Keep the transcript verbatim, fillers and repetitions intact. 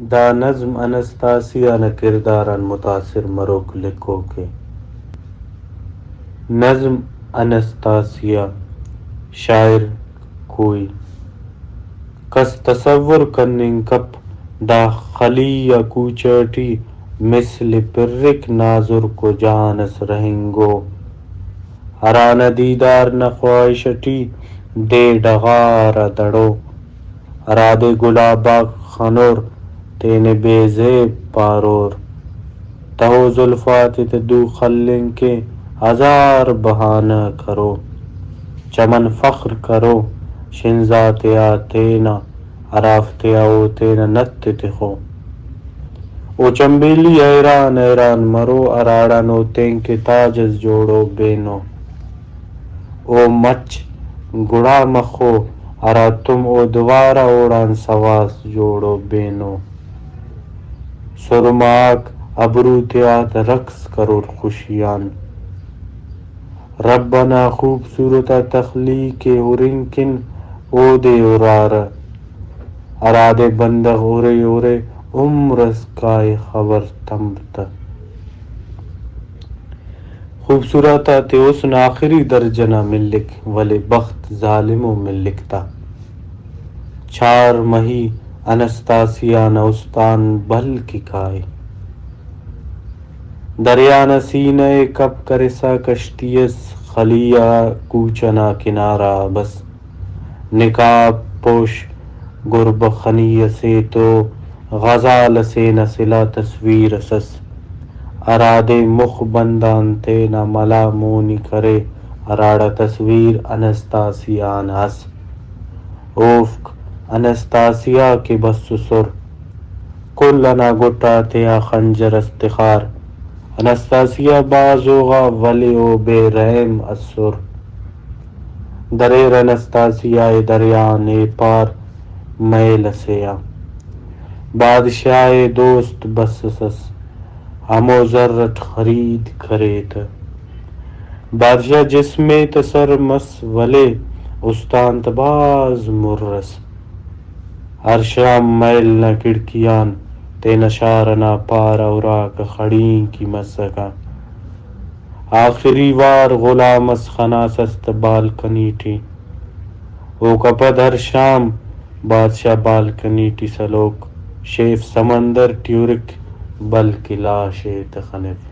دا نظم انستاسیا نا کردار آن متاثر مروک لکھوک ءِ۔ نظم انستاسیا، شاعر کوئی۔ کس تصور کننگ کپ دا خلی آ کوچہ ٹی مثل پرک نازرک و جان اس رہینگو، ہرانا دیدار نا خواہش ٹی دے ڈغار آ دڑو۔ ہرادے گلاب آک خنور، تینے بے زیب پارور۔ تہو زلف آتے تہ دو خلنگ کہ ہزار بہانہ کرو۔ چمن فخر کرو، شنز آتیا تینا، ہرافتیا او تینا نت ءِ تخو۔ او چنبیلی حیران حیران مرو، ہراڑان او تینکہ تاج اس جوڑو بینو۔ او مچ گڑا مخو، ہراتم او دوارہ اوڑان سواس جوڑو بینو۔ سرمہ آک ابرو تیا تہ رقص کرور خوشی آن۔ رب انا خوبصورت آ تخلیق ءِ ہرنگ کن اودے ہرارہ، ہرادے بندغ ہرے ہرے عمر اس کائے خبر تمپ تہ۔ خوبصورت آتے حسن آخری درجہ نا ملک، ولے بخت ظالم و ملک تا۔ چار مہی انستاسیا نا استان بل کہ کائے۔ دریا نا سینہ ءِ کپ کرسا کشتی اس خلی آ کوچہ نا کنارہ آ بس۔ نقاب پوش گربخنی اسے تو غزال اسے نا سلا تصویر اس ئس۔ ہرادے مخ بندان تینا ملا مونی کرے، ہراڑا تصویر انستاسیا نا ئس۔ اوفک انستاسیا کہ بسسر۔ کل انا گٹ آتیا خنجر اس تخار۔ انستاسیا بھاز ہوغا ولے او بے رحم ئسر۔ دریر انستاسیا ءِ دریا آن ایپار محل اسے آ۔ بادشاہ ءِ دوست بسسس، ہمو زر اٹ خرید کرے تہ۔ بادشاہ جسم ءِ تہ سر مس ولے استان تہ بھاز مر ئس۔ ہر شام محل نا کھڑکی آن تینا شار ئنا پارہ اراکہ خڑینکی مسکہ۔ آخری وار غلام اس خناسس تہ بالکنی ٹی۔ اوکا پد ہر شام بادشاہ بالکنی ٹی سلوک شیف سمندر ٹی ہرک، بلکہ لاش ءِ تہ خنف۔